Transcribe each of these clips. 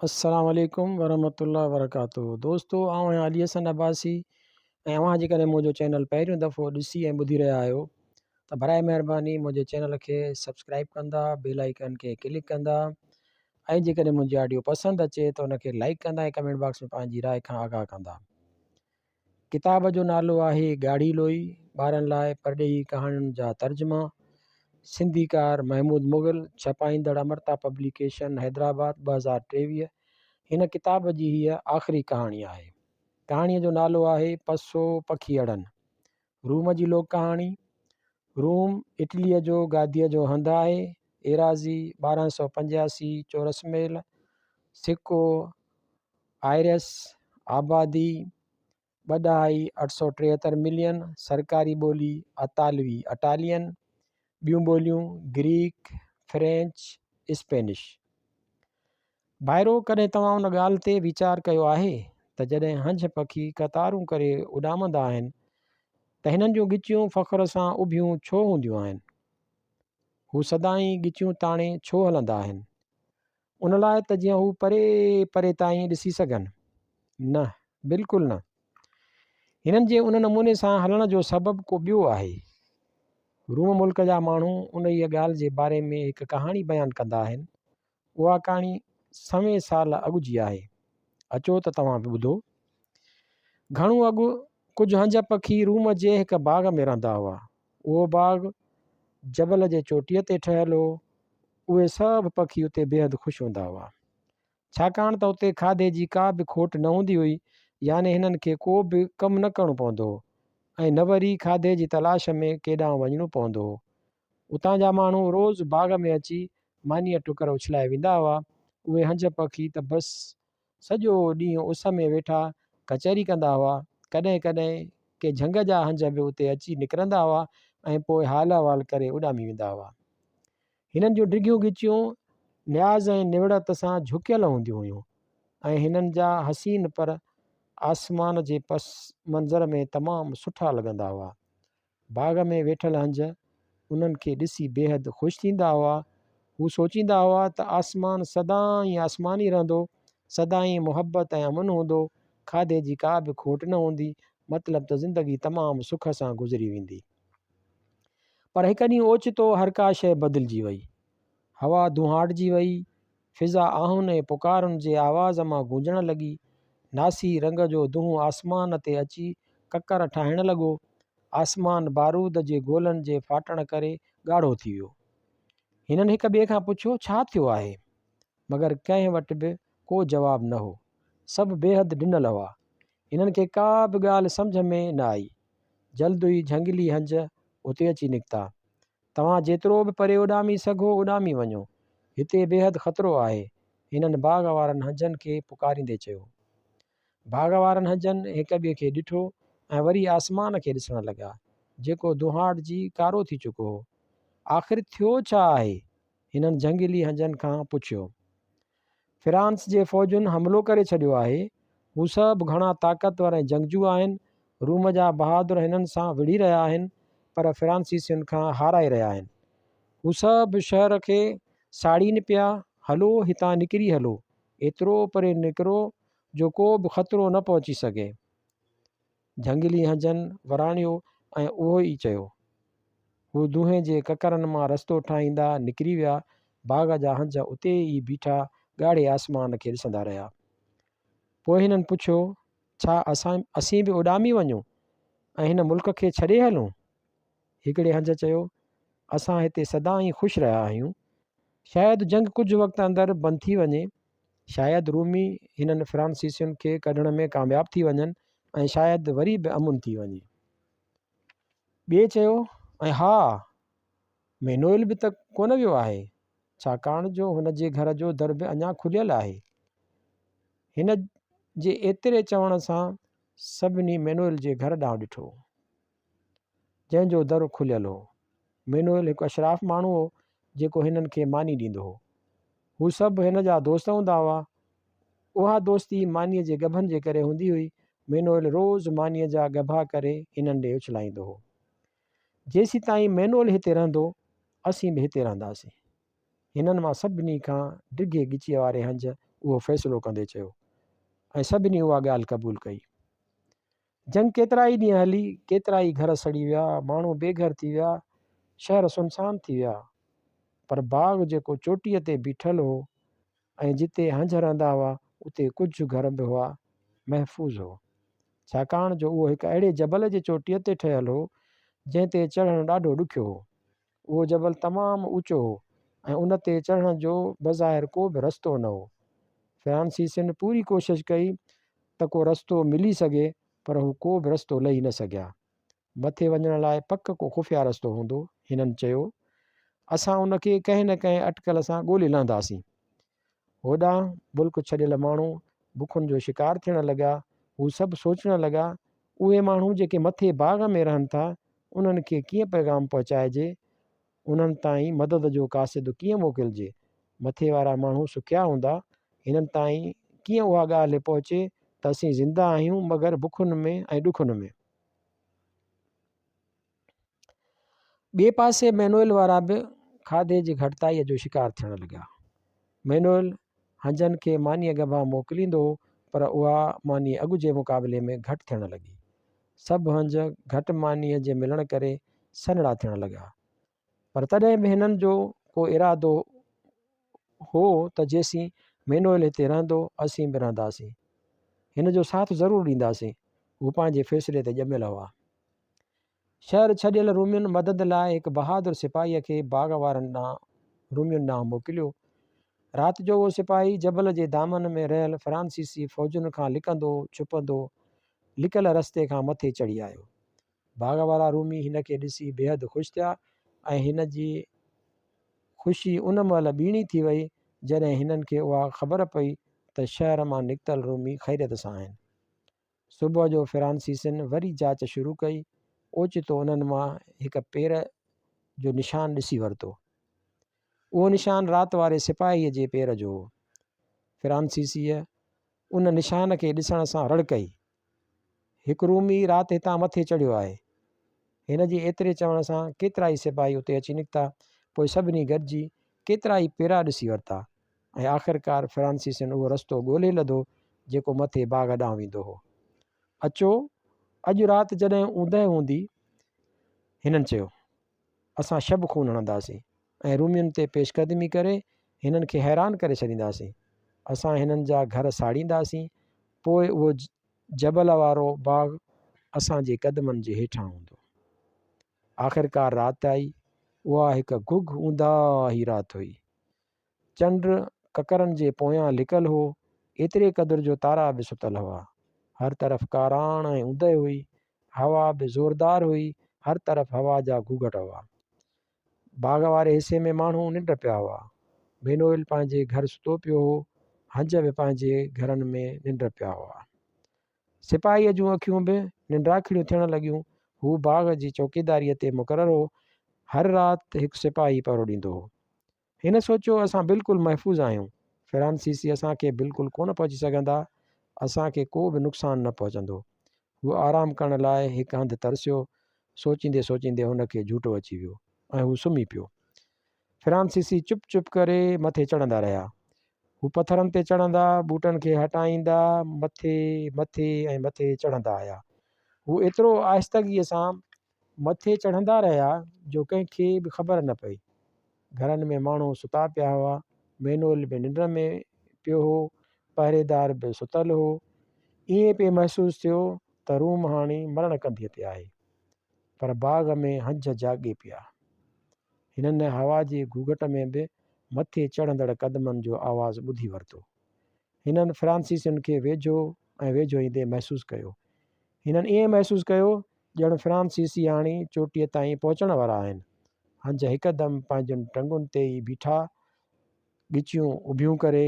السلام عليڪم ورحمة الله وبرڪاته دوستو آئون آهيان علي حسن عباسي ۽ اوهان جيڪڏهن منهنجو چينل پهريون دفعو ڏسي ۽ ٻڌي رهيا آهيو ته برائي مهرباني منهنجي چينل کي سبسڪرائب ڪندا بيل آئيڪن کي ڪلڪ ڪندا ۽ جيڪڏهن منهنجي آڊيو پسند اچي ته ان کي لائڪ ڪندا ۽ ڪمينٽ باڪس ۾ پنهنجي راء کان آگاهه ڪندا. ڪتاب جو نالو آهي ڳاڙهي لوئي، ٻارن لاء پرڏيهي ڪهاڻين جا ترجما، سنڌيڪار محمود مغل، ڇپائيندڙ امرتا پبليڪيشن حيدرآباد 2023. هن ڪتاب جي هيء آخري ڪهاڻي آهي. ڪهاڻيء جو نالو آهي پسو پکيئڙن. روم جي لوڪ ڪهاڻي، روم اٽليء جو گاديء جو هنڌ آهي. ايراضي 1285 چورس ميل، سڪو آئرس، آبادي، ٻه ڏهائي 873 ملين، سرڪاري ٻولي اطالوي، اٽالين، ٻيون ٻوليون گريڪ، فرينچ، اسپينش. ڀائرو ڪڏهن توهان ان ڳالهه تي ويچار ڪيو آهي ته جڏهن هنجهه پکي قطارون ڪري اڏامندا آهن ته هنن جون ڳچيون فخر سان اڀيون ڇو هونديون آهن؟ هو سدائين ڳچيون تاڻي ڇو هلندا آهن؟ ان لاء ته جيئن هو پري پري تائين ڏسي سگهن؟ نه، بلڪل نه. هنن جي ان نموني سان هلڻ جو سبب ڪو ٻيو آهي. روم ملڪ جا ماڻهو انهيء ڳالهه جي باري ۾ هڪ ڪهاڻي بيان ڪندا آهن. اها ڪهاڻي سوين سال اڳ جي آهي. اچو ته توهان به ٻڌو. گهڻو اڳ ڪجهه هنجهه پکي روم جي هڪ باغ ۾ رهندا هئا. اهو باغ جبل جي چوٽيء تي ٺهيل هو. اهي سڀ پکي اتي بيحد خوش هوندا هئا. ڇاڪاڻ ته اتي کاڌي جي ڪا به کوٽ نه هوندي هئي، يعني هنن کي ڪو به ڪم نه ڪرڻو پوندو هو ۽ نه وري کاڌي جي تلاش ۾ ڪيڏانهن وڃڻو پوندو هو. اتان جا ماڻهو روز باغ ۾ اچي مانيء ٽڪر اڇلائي ويندا هئا. اهي هنجهه پکي ته بس سڄو ڏينهن اس ۾ ويٺا ڪچهري ڪندا هئا. ڪڏهن ڪڏهن ڪي جهنگ جا هنجهه به اتي اچي نڪرندا هئا ۽ پوء حال احوال ڪري اڏامي ويندا هئا. هنن جون ڊگهيون ڳچيون نياز ۽ نوڙت سان جهڪيل هونديون هيون ۽ هنن جا حسين پر آسمان جي پس منظر ۾ تمام سٺا لڳندا هئا. باغ ۾ ويٺل هنج انهن کي ڏسي بيحد خوش ٿيندا هئا. هو سوچيندا هئا ته آسمان سدائين آسمان ئي رهندو، سدائين محبت ۽ امن هوندو، کاڌي جي ڪا به کوٽ نه هوندي، مطلب ته زندگي تمام سک سان گذري ويندي. پر هڪ ڏينهن اوچتو هر ڪا شيء بدلجي وئي. هوا دونهاٽجي وئي، فضا آهن ۽ پڪارن جي آواز مان گونجڻ لڳي. ناسي رنگ جو دونهون آسمان تي اچي ڪڪر ٺاهڻ لڳو. آسمان بارود جي گولن جي ڦاٽڻ ڪري ڳاڙهو ٿي ويو. هنن هڪ ٻئي کان پڇيو، ڇا ٿيو آهي؟ مگر ڪنهن وٽ به ڪو جواب نه هو. سڀ بيحد ڊنل هئا. هنن کي ڪا به ڳالهه سمجهه ۾ نه آئي. جلد ئي جهنگلي هنج اتي اچي نڪتا. توهان جيترو به پري اڏامي سگهو اڏامي وڃو. هتي بيحد خطرو آهي. هنن باغ وارن هنجن کي پڪاريندي چيو. باغ وارن هنجن هڪ ٻئي کي ڏٺو ۽ وري آسمان کي ڏسڻ لڳا، جيڪو دونهاٽجي ڪارو ٿي چڪو هو. آخر ٿيو ڇا آهي؟ هنن جهنگلي هنجن کان پڇيو. فرانس جي فوجن حملو ڪري ڇڏيو آهي. هو سڀ گهڻا طاقتور ۽ جنگجو آهن. روم جا بهادر هنن سان وڙهي رهيا آهن، پر فرانسيسين کان هارائي رهيا آهن. هو سڀ شهر کي ساڙين پيا. هلو، هتان نڪري هلو. ايترو پري نڪرو جو ڪو به خطرو نه پهچي سگهي. جهنگلي هنجن وراڻيو ۽ اهو ئي چيو. هو دونهين جي ڪڪرن مان رستو ٺاهيندا نڪري ويا. باغ جا هنج اتي ئي بيٺا ڳاڙهي آسمان کي ڏسندا رهيا. پوء هنن پڇيو، ڇا اسان اسين به اڏامي وڃون ۽ هن ملڪ کي ڇڏي هلون؟ هڪڙي هنج چيو، اسان هتي سدائين خوش رهيا آهيون. شايد جنگ ڪجهه وقت اندر بند ٿي وڃي. شايد رومي هنن فرانسيسين کي ڪڍڻ ۾ ڪامياب ٿي وڃن ۽ شايد وري به امن ٿي وڃي. ٻئي چيو، ۽ ها، مينوئل به ته ڪونه ويو آهي، ڇاڪاڻ جو هن جي گهر جو در به اڃا کليل آهي. هن جي ايتري چوڻ سان سڀني مينوئل جي گهر ڏانهن ڏٺو، جنهن جو در کليل هو. مينوئل هڪ اشراف ماڻهو هو، جيڪو هنن کي ماني ڏيندو هو. هو سڀ هن جا دوست هوندا هئا. اها دوستي مانيء جي ڳڀن جي ڪري هوندي هئي. مينوئل روز مانيء جا ڳڀا ڪري هنن ڏي اڇلائيندو هو. جيسيتائين مينوئل هتي رهندو، اسين به هتي رهنداسين. هنن مان سڀني کان ڊگهي ڳچيء واري هنج اهو فيصلو ڪندي چيو ۽ سڀني اها ڳالهه قبول ڪئي. جنگ ڪيترائي ڏينهن هلي، ڪيترائي گهر سڙي ويا، ماڻهو بي گهر ٿي ويا، شهر سنسان ٿي ويا، پر باغ جيڪو چوٽيء تي بيٺل هو ۽ جتي هنجهه رهندا هئا، اتي ڪجهه گهر به هئا، محفوظ هو. ڇاڪاڻ جو اهو هڪ اهڙي جبل جي چوٽيء تي ٺهيل هو، جنهن تي چڙهڻ ڏاڍو ڏکيو هو. اهو جبل تمام اوچو هو ۽ ان تي چڙهڻ جو بظاهر ڪو به رستو نه هو. فرانسيسين پوري ڪوشش ڪئي ته ڪو رستو ملي سگهي پر هو ڪو به رستو لهي نه سگهيا. مٿي وڃڻ لاء پڪ ڪو خفيه رستو هوندو، هنن چيو. اسان ان کي ڪنهن نه ڪنهن اٽڪل سان ڳولي لهنداسين. هوڏانهن ملڪ ڇڏيل ماڻهو بکن جو شڪار ٿيڻ لڳا. هو سڀ سوچڻ لڳا، اهي ماڻهو جيڪي مٿي باغ ۾ رهن ٿا، انهن کي ڪيئن پيغام پهچائجي؟ انهن تائين مدد جو قاصد ڪيئن موڪلجي؟ مٿي وارا ماڻهو سکيا هوندا، هنن تائين ڪيئن اها ڳالهه پهچي ته اسين زنده آهيون مگر بکن ۾ ۽ ڏکن ۾. ٻئي پاسي مينوئل وارا به کاڌي جي گهٽتائيء جو شڪار ٿيڻ لڳا. مينوئل هنجن کي مانيء ڳڀا موڪليندو هو پر اها ماني اڳ جي مقابلي ۾ گهٽ ٿيڻ لڳي. سڀ هنج گهٽ مانيء جي ملڻ ڪري سنهڙا ٿيڻ لڳا. پر تڏهن به هنن جو ڪو ارادو هو ته جيسين مينوئل هتي رهندو اسين به رهنداسين. هن جو ساٿ ضرور ڏينداسين. هو پنهنجي فيصلي تي ڄميل هئا. شهر ڇڏيل رومين مدد لاء هڪ بهادر سپاهيء کي باغ وارن ڏانهن رومين ڏانهن موڪليو. رات جو اهو سپاهي جبل جي دامن ۾ رهيل فرانسيسي فوجن کان لڪندو ڇپندو لڪل رستي کان مٿي چڙهي آيو. باغ وارا رومي هن کي ڏسي بيحد خوش ٿيا ۽ هن جي خوشي ان مهل ٻيڻي ٿي وئي جڏهن هنن کي اها خبر پئي ته شهر مان نڪتل رومي خيريت سان آهن. صبح جو فرانسيسين وري جاچ شروع ڪئي. اوچتو انهن مان هڪ پير جو نشان ڏسي ورتو. اهو نشان رات واري سپاهيء جي پير جو هو. فرانسيسيء ان نشان کي ڏسڻ سان رڙ ڪئي. هڪ رومي رات هتان مٿي چڙهيو آهي. هن جي ايتري چوڻ سان ڪيترائي سپاهي اتي اچي نڪتا. پوء سڀني گڏجي ڪيترائي پيرا ڏسي ورتا. ۽ آخرڪار فرانسيسين اهو رستو ڳولي لڌو جيڪو مٿي باغ ڏانهن ويندو هو. اچو، اڄ رات جڏهن اوندهه هوندي، هنن چيو، اسان شب خون هڻنداسين ۽ رومين تي پيشقدمي ڪري هنن کي حيران ڪري ڇڏينداسين. اسان هنن جا گهر ساڙينداسين، پوء اهو جبل وارو باغ اسان جي قدمن جي هيٺان هوندو. آخرڪار رات آئي. اها هڪ گهگهه اونداهي رات هئي. چنڊ ڪڪرن جي پويان لڪل هو، ايتري قدر جو تارا به ستل هئا. هر طرف ڪاراڻ ۽ اوندهه هئي. هوا به زوردار هئي، هر طرف هوا جا گهوگهٽ هئا. باغ واري حصي ۾ ماڻهو ننڊ پيا هئا. مينوئل پنهنجي گهر ستو پيو هو. هنج به پنهنجي گهرن ۾ ننڊ پيا هئا. سپاهيء جون اکيون به ننڊاکڙيون ٿيڻ لڳيون. هو باغ جي چوڪيداريء تي مقرر هو. هر رات هڪ سپاهي پهرو ڏيندو هو. هن سوچيو، اسان بلڪل محفوظ آهيون. فرانسيسي اسان کي بلڪل ڪونه پهچي سگهندا. اسان کي ڪو به نقصان نه پهچندو. هو آرام ڪرڻ لاء هڪ هنڌ ترسيو. سوچيندي سوچيندي هن کي جهوٽو اچي ويو ۽ هو سمهي پيو. فرانسيسي چپ چپ ڪري مٿي چڙهندا رهيا. هو پٿرن تي چڙهندا، ٻوٽن کي هٽائيندا، مٿي، مٿي ۽ مٿي چڙهندا آيا. هو ايترو آهستگيء سان مٿي چڙهندا رهيا جو ڪنهن کي به خبر نه پئي. گهرن ۾ ماڻهو ستا پيا هئا. مينوئل به ننڊ ۾ پيو هو. پهريدار به ستل هو. ائين پئي محسوس ٿيو ته روم هاڻي مرڻ ڪنڌيء تي آهي. پر باغ ۾ هنجهه جاڳي پيا. هنن هوا جي گهوگهٽ ۾ به مٿي چڙهندڙ قدمن جو آواز ٻڌي ورتو. هنن فرانسيسين کي ويجهو ۽ ويجهو ايندي محسوس ڪيو. هنن ائين محسوس ڪيو ڄڻ فرانسيسي هاڻي چوٽيء تائين پهچڻ وارا آهن. هنج هڪدم پنهنجين ٽنگن تي ئي بيٺا، ڳچيون اڀيون ڪري،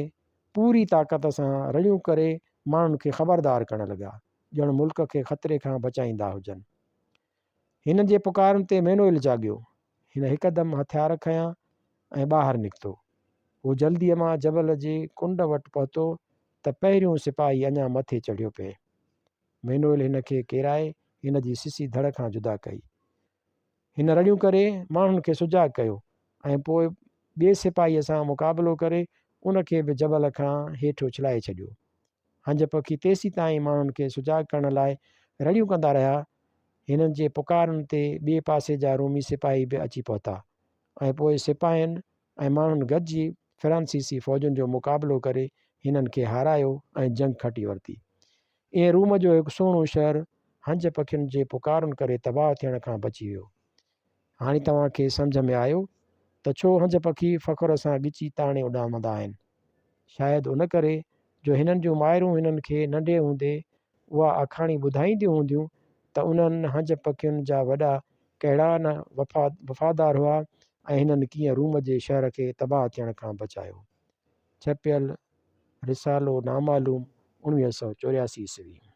پوري طاقت سان رڙيون ڪري ماڻهن کي خبردار ڪرڻ لڳا، ڄڻ ملڪ کي خطري کان بچائيندا هجن. هنن جي پڪارن تي مينوئل جاڳيو. هن هڪدم هٿيار کنيا ۽ ٻاهر نڪتو. هو جلديء مان جبل جي ڪنڊ وٽ پهتو ته پهريون سپاهي اڃا مٿي چڙهيو پئي. مينوئل هن کي ڪيرائي هن جي سسي ڌڙ کان جدا ڪئي. هن رڙيون ڪري ماڻهن کي سجاڳ ڪيو ۽ پوء ٻئي سپاهيء سان مقابلو ڪري ان کي به جبل کان هيٺ اڇلائي ڇڏيو. هنج پکي تيسيتائين ماڻهن کي سجاڳ ڪرڻ لاء رڙيون ڪندا رهيا. هنن جي پڪارن تي ٻئي پاسي جا رومي سپاهي به اچي پهتا ۽ پوء سپاهين ۽ ماڻهن گڏجي فرانسيسي فوجن جو مقابلو ڪري هنن کي هارايو ۽ جنگ کٽي ورتي. ائين روم جو هڪ سهڻو شهر هنج پکين جي پڪارن ڪري تباهه ٿيڻ کان بچي ويو. هاڻي توهان کي سمجهه ۾ آيو ته ڇو هنج پکي فخر سان ڳچي تاڻي اڏامندا آهن. شايد ان ڪري جو هنن جون مائرون هنن کي ننڍي هوندي اها آکاڻي ٻڌائينديون هونديون ته انهن هنج پکين جا وڏا ڪهڙا نه وفادار هئا ۽ هنن ڪيئن روم جي شهر کي تباهه ٿيڻ کان بچايو. ڇپيل رسالو نامعلوم 1984 عيسوي.